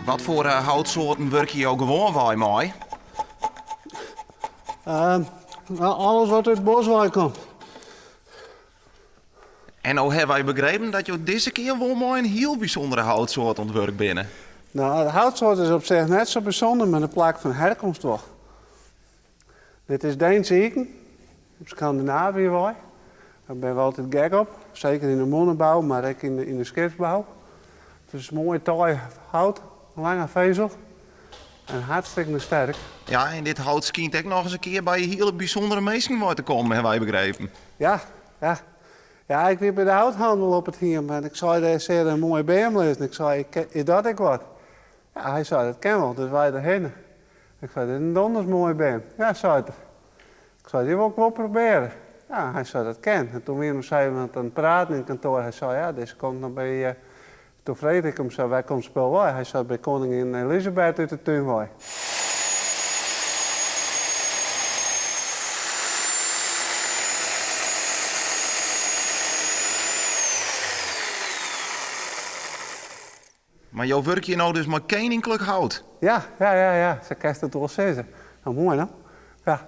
Wat foar houtsoarten wurkje jo gewoanwei mei? Alles wat út it bosk wei komt. En no hawwe wy begrepen dat jo dizze kear wol mei in hiel bysûndere houtsoart oan it wurk binne. No, de houtsoart is op sich net sa bysûnder, mar de plak fan herkomst wol. Dit is Deense iken, út Skandinavië wei. Dêr binne we altyd gek op, seker yn de mûnebou, mar ek yn de skipsbou. It is moai taai hout, lange fezel en hartstikkene sterk. Ja, en dit hout skynt ek noch ris in kear by hiele bysûndere minsken wei te kommen, hawwe wy begrepen. Ja, ja. Ja, ik wie by de houthannel op it hiem en ik sei dêr seach in moaie beam lizzen. Ik sei, is dat ek wat? Ja, hy sei, dat kin wol, dus wy derhinne. Ik sei, dit is in donders moaie beam. Ja, seit er. Ik sei, dy wol ik wol probearje. Ja, hy sei, dat kin. En toen wiene we sa even oan it praten yn it kantoar. Hy sei, ja, dizze komt noch by. Toen frege ik him sa, wêr komt spul wei? Hy sei, by koningin Elisabeth út de tún wei. Mar jo wurkje no dus mei keninklik hout? Ja, ja, ja, ja, sa kinst it wol sizze. No, moai no. Ja,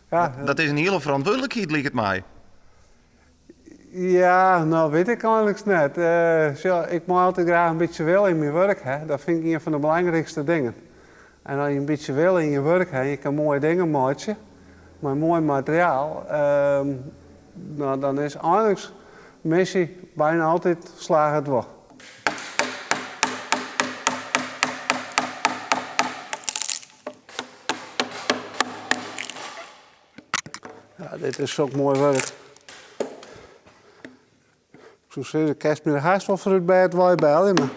ja. Dat is in hiele ferantwurdlikheid, liket my. Ja, no wit ik eigenliks net. Sjoch, ik mei altyd graach in bytsje wille yn myn wurk ha. Dat fyn ik ien fan de belangrykste dingen. En as je in bytsje wille yn je wurk ha en je kinne moaie dingen meitsje mei moai materiaal, no dan is eigenliks missy byna altyd slagget wol. Ja, dit is sok moai wurk. Ik soe sizze, kinst my der hast wol foar út bêd wei belje, mar...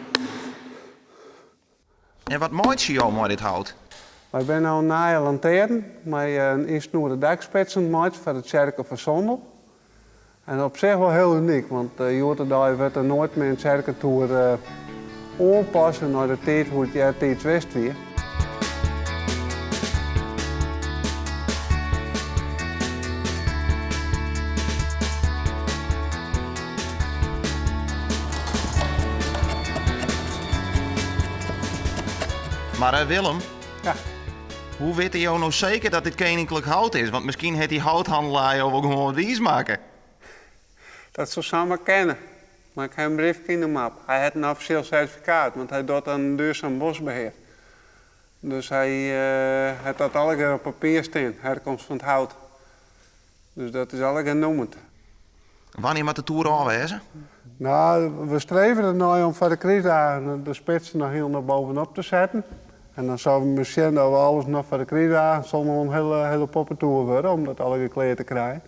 En wat meitsje jo mei dit hout? Wy binne no in nije lantearn mei in ynsnoerde dakspits oan it meitsjen foar de tsjerke fan Sondel. En op sich wol hiel unyk, want hjoed-de-dei wurdt der noait mear in tsjerketoer oanpasse nei de tiid hoe't it eartiids west wie. Mar Willem, ja. hoe witte jo no seker dat dit keninklik hout is? Want miskien hat dy houthannelaar jo wol gewoan wiis makke. Dat soe samar kinne. Mar ik ha in briefke yn de map. Hy hat in offisjeel sertifikaat, want hy docht oan duurzaam bosbeheer. Dus hy hat dat allegear op papier stean, herkomst fan it hout. Dus dat is allegear nûmerd. Wannear moat de toer ôf wêze? No, we streve der nei om foar de krystdagen de spitsen noch hielendal bovenop te setten. En dan sille we mar sjen dat we alles noch foar de krystdagen sil noch in hiele, hiele poppetoer wurde om dat allegear klear te krijen.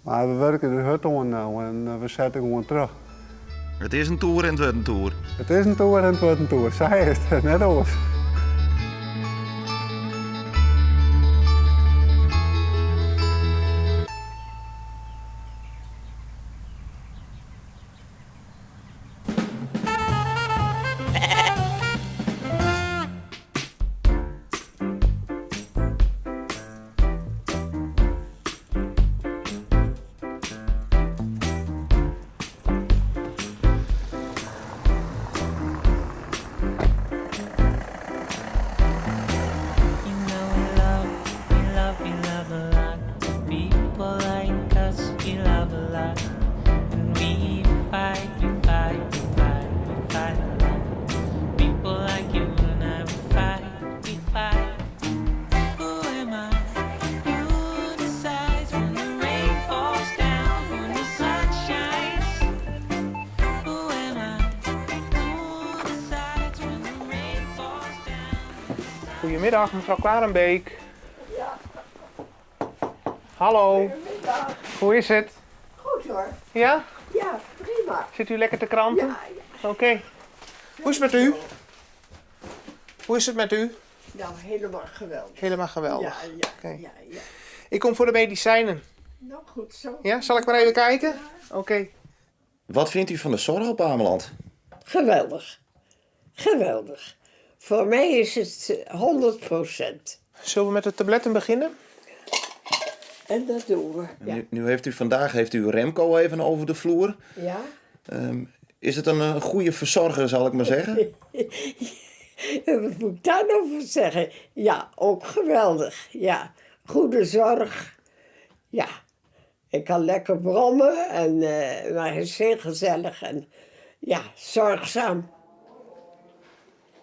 Mar we wurkje der hurd oan no en we sette gewoan troch. It is in toer en it wurdt in toer. It is in toer en it wurdt in toer, sa is it, net oars. Goedemiddag, mevrouw Klarenbeek. Ja. Hallo. Goedemiddag. Hoe is het? Goed hoor. Ja? Ja, prima. Zit u lekker te kranten? Ja, ja. Oké. Hoe is het met u? Hoe is het met u? Nou, helemaal geweldig. Helemaal geweldig. Ja, ja, Oké. ja, ja. Ik kom voor de medicijnen. Nou, goed zo. Ja, zal ik maar even kijken? Oké. Wat vindt u fan de soarch op Ameland? Geweldig. Geweldig. Voor mij is het 100 procent. Zullen we met de tabletten beginnen? En dat doen we. Ja. Nu, nu heeft u vandaag heeft u Remco even over de vloer. Ja? Is het een goede verzorger, zal ik maar zeggen? Wat moet ik daar nou van zeggen? Ja, ook geweldig. Ja, goede zorg. Ja, ik kan lekker brommen, en, eh, maar hij is heel gezellig en ja, zorgzaam.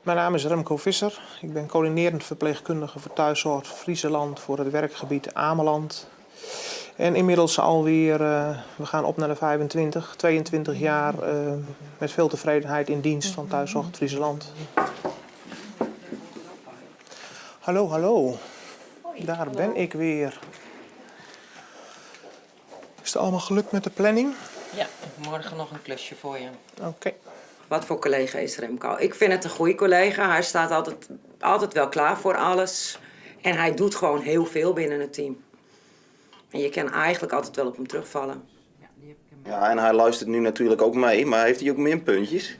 Mijn naam is Remco Visser. Ik ben coördinerend verpleegkundige voor Thuiszorg Friezenland voor het werkgebied Ameland. En inmiddels alweer, uh, we gaan op naar de 25, 22 jaar uh, met veel tevredenheid in dienst van Thuiszorg Friezenland. Hallo, hallo. Hoi, Daar hallo. ben ik weer. Is het allemaal gelukt met de planning? Ja, morgen nog een klusje voor je. Oké. Okay. Wat voor collega is Remco? Ik vind het een goede collega. Hij staat altijd, altijd wel klaar voor alles. En hij doet gewoon heel veel binnen het team. En je kan eigenlijk altijd wel op hem terugvallen. Ja, en hij luistert nu natuurlijk ook mee, maar heeft hij ook minpuntjes?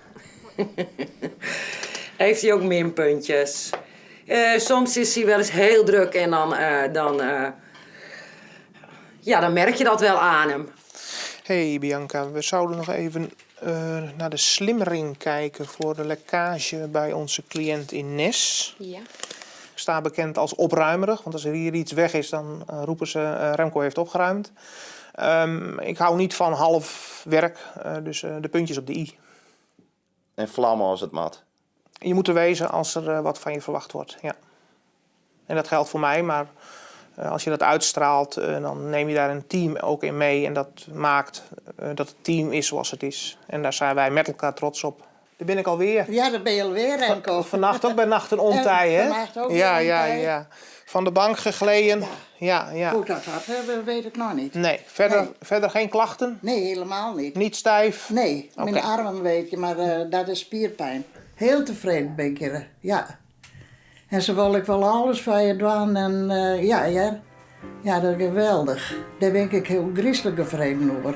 heeft hij ook minpuntjes? Uh, soms is hij wel eens heel druk en dan, uh, dan, uh, ja, dan merk je dat wel aan hem. Hey Bianca, we zouden nog even naar de slimring kijken voor de lekkage bij onze cliënt in Nes. Ja. Ik sta bekend als opruimerig, want als er hier iets weg is, dan roepen ze Remco heeft opgeruimd. Um, ik hou niet van half werk, dus de puntjes op de i. En vlammen als het mat. Je moet er wezen als er wat van je verwacht wordt, ja. En dat geldt voor mij, maar als je dat uitstraalt, dan neem je daar een team ook in mee. En dat maakt dat het team is zoals het is. En daar zijn wij met elkaar trots op. Daar ben ik alweer. Ja, daar ben je alweer, Remco. Vannacht ook bij nacht en ontij, hè? Vannacht ook ja, bij ja, ontij. ja. Van de bank gegleden. Ja, ja. ja. Hoe dat had, hè, weet ik nog niet. Nee, verder, Nee. verder geen klachten? Nee, helemaal niet. Niet stijf? Nee, mijn Oké. arm een beetje, maar eh, dat is spierpijn. Heel tevreden ben ik hier, ja. En ze wil ik wel alles van je doen en eh, ja, ja. Ja, dat is geweldig. Daar ben ik heel griezelig tevreden over.